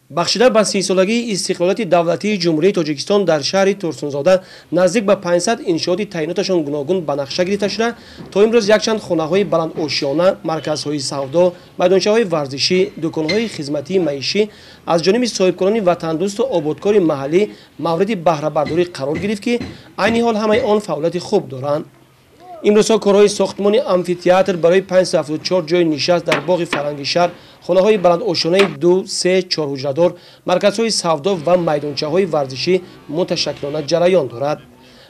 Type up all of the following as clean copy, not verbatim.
Бахшида ба 30-солагии истиқлолияти давлатии Ҷумҳурии Тоҷикистон дар шаҳри Турсунзода наздик ба 500 иншооти таъиноташон гуногун ба нақша гирифта шуда, то имрӯз якчанд хонаҳои баландошёна, марказҳои савдо, майдончаҳои варзишӣ, дуконҳои хизматии маишӣ аз ҷониби соҳибкорони ватандӯсту ободкори маҳаллӣ мавриди баҳрабардорӣ қарор гирифт, ки айни ҳол ҳамаи он фаъолияти хуб доранд. Имрӯзҳо корҳои сохтмони амфитеатр барои 574 ҷойи нишаст дар боғи фарҳанги шаҳр, хонаҳои баландошёнаи 2, 3, 4 ҳуҷрадор, марказҳои савдо ва майдончаҳои варзишӣ муташаккилона ҷараён дорад.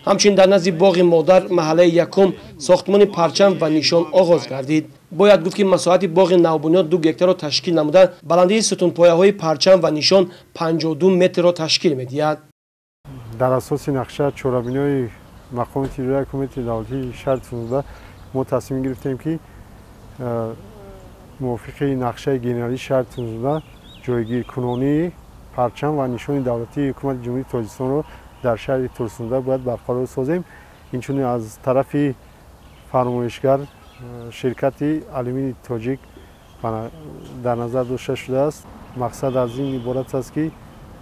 Ҳамчунин дар назди боғи модар, маҳаллаи якум, сохтмони парчам ва нишон оғоз гардид. Бояд гуфт, ки масоҳати боғи навбунёд 2 гектарро ташкил намуда, баландии сутунпояҳои парчам ва нишон 52 метрро ташкил медиҳад. Дар асоси нақша чорабиниҳои мақомоти иҷроияи ҳукумати давлатии шаҳри Турсунзода мо тасмим гирифтем, ки мувофиқи нақшаи генералии шаҳри Турсунзода ҷойгиркунонии парчам ва нишони давлатии ҳукумати Ҷумҳурии Тоҷикистонро дар шаҳри Турсунзода бояд барқарор созем. Инчунин аз тарафи фармоишгар ширкати Алюмини Тоҷик дар назар дошта шудааст. Мақсад аз ин иборат аст, ки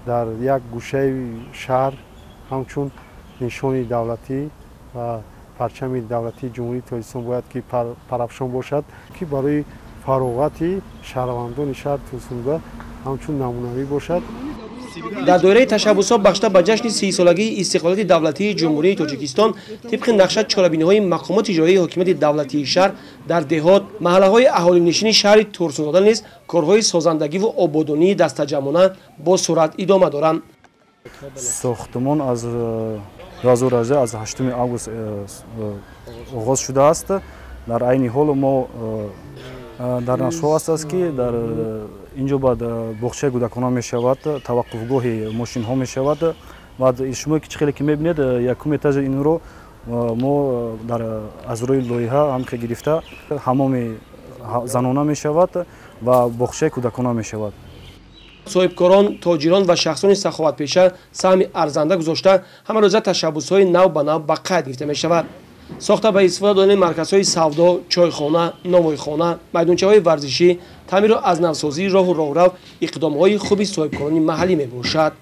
дар як гӯшаи шаҳр ҳамчун нишони давлатӣ ва парчами давлатии Ҷумҳурии Тоҷикистон бояд ки парафшон бошад, ки барои фароғати шаҳрвандони шаҳри Турсунзода ҳамчун намунавӣ бошад. Дар доираи ташаббусҳо бахшида ба ҷашни 30-солагии истиқлолияти давлатии Ҷумҳурии Тоҷикистон тибқи нақша чорабиниҳои мақомоти иҷроияи ҳокимияти давлатии шаҳр дар деҳот, маҳаллаҳои аҳолинишини шаҳри Турсунзода низ корҳои созандагиву ободонии дастаҷамъона бо суръат идома доранд. Сохтмон аз 2018 аз 8 август оғоз шудааст. Дар айни ҳол мо дар нақшаҳо аст, ки дар инҷо баъд боғчаи кӯдакона мешавад, таваққуфгоҳи мошинҳо мешавад. Баъд шумо ки чӣ хеле ки мебинед, якум этажи инро мо дар аз рӯи лоиҳа ҳамхе гирифта ҳамоми занона мешавад ва боғчаи кӯдакона мешавад. Соҳибкорон, тоҷирон ва шахсони саховатпеша саҳми арзанда гузошта, ҳамарӯза ташаббусҳои нав ба нав ба қайд гирифта мешавад. Сохта ба истифода додани марказҳои савдо, чойхона, новойхона, майдончаҳои варзишӣ, таъмиру аз навсозии роҳу роҳрав иқдомҳои хуби соҳибкорони маҳаллӣ мебошад.